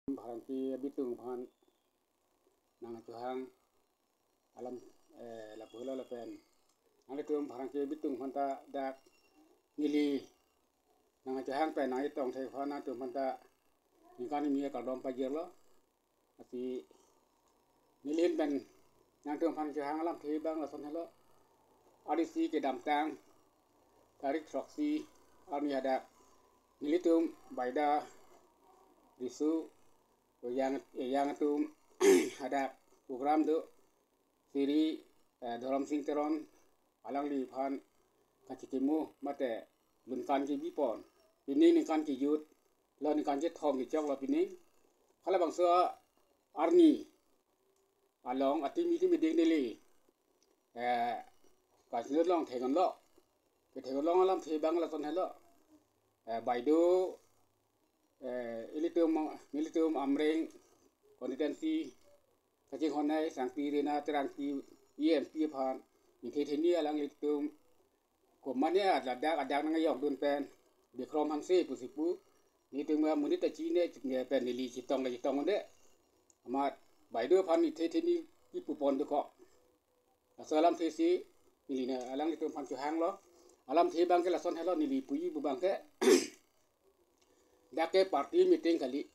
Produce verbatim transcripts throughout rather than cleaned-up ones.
Pherangke abitung aphan nangchohang alam, eh, lapulo lapen nanglitum pherangke abitung aphan ta dak neli nangchohang pen nangchetong thek aphan nangtum aphan ta ningkan kimi akardom pajirlo. Lasi neli ahin pen nangtum aphan chohang alamthe abang lason helo. Arnisi kedamtang tarik throksi arni hadak nelitum Baida Riso Ejang, Ejang atum hadak program do Sri, eh, Dhorom Sing Teron alangliphan kachikimo mate ningkan kebi pon. Pini ningkan kejut lo, ningkan kethom kechoklo pini. Halabangso arni along atimi timi ding neli, eh, kasinut long theklonglo. Ketheklong alamthe abang lason helo. Eh, Baida, eh, ilitum, nelitum Amreng constituency kachinghon ai Sangpi Rina Terangpi E M P aphan ningthe theni alanglitum komane adak adak nangjokdun pen Bikrom Hanse pusi pu, nelitum amonit ta chini chini pen neli chetong le chetong un'e. Amat Baida aphan ningthe theni kipu pon dokok. Laso alamthe si neli na alanglitum aphan chohanglo. Alamthe abang ke lason helo, neli puji pu abang ke dak ke party meeting kali.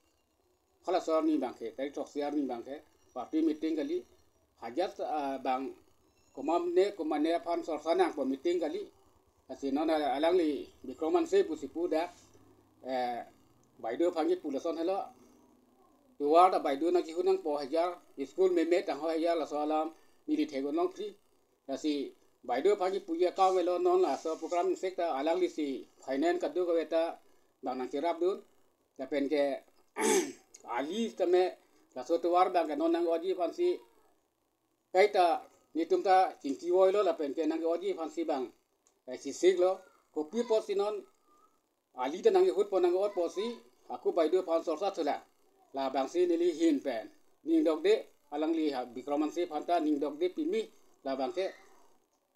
Halaso arni abang ke, tarik throksi arni abang ke party meeting kali. Hajat, ah, bang komane komane aphan sorsa nangpo meeting kali. Lasi non alangli Bikrom Hanse pusi pu dak, eh, Baida aphan kipu lason helo. Tovar ta Baida nangkehun nangpo hajar, school memet anghoi hajar, laso alam neli theklong free. Lasi Baida aphan kipuji akam avelo, non laso program sek ta alanglisi finance kadokave ta bang nangcherapdun. Lapen ke ali tame laso tovar abang ke non nang-oji aphansi kaita netum ta chingki voilo lapen ke nang-oji aphansi bang, eh, chisiklo. Kopi apotsi non ali ta nang-ihut pon nang-ot apotsi ako Baida aphan sorsa thulang. Labangsi neli ahin pen ning dokde, alangli ha Bikrom Hanse aphan ta ning dokde pimi, labang ke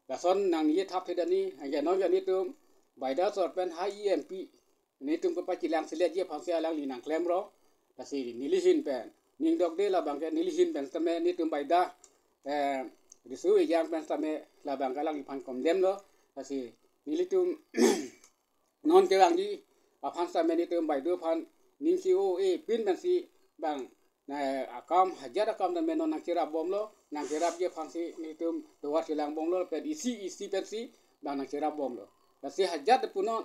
lason nangji thap thedani, anke non ke netum Baida asor pen ha E M P netum kepachelang seletji aphansi alangli nangklemlo. Lasi neli ahin pen ning dokde, labang ke neli ahin pen tame netum Baida, eh, Riso Ejang pen tame labang ke alangliphan condemn lo. Lasi nelitum non kevangji aphan tame netum Baida aphan ning si o e pin pensi bang na akam, hajat akam tame non nangcherap bomlo, nangcherapji aphansi netum tovar chelang bomlo, pen isi isi pensi bang nangcherap bomlo. Lasi hajat pu non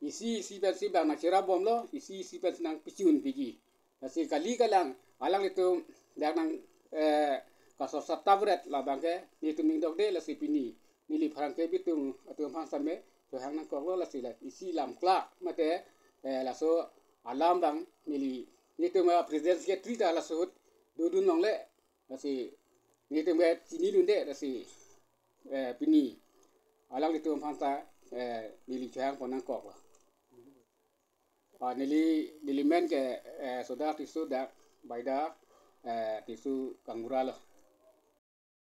isi isi pensi bang nangcherap bomlo, isi isi pensi nangpichun piji. Lasi kali kalang alanglitum dak nang, eh, kasorsa tapret, labang ke netum ning dokde. Lasi pini neli pherangke abitung atum aphan tame chohang nangkoklo. Lasi la isi lam klak mate, eh, laso alam abang neli netum a president secretary ta laso ahut dodun longle. Lasi netum ke chinidunde, lasi, eh, pini alanglitum aphan ta, eh, neli chohang pon nangkoklo. Ah, neli, neli men ke, eh, Sodar Tisso dak Baida, eh, Tisso Kangbura lo.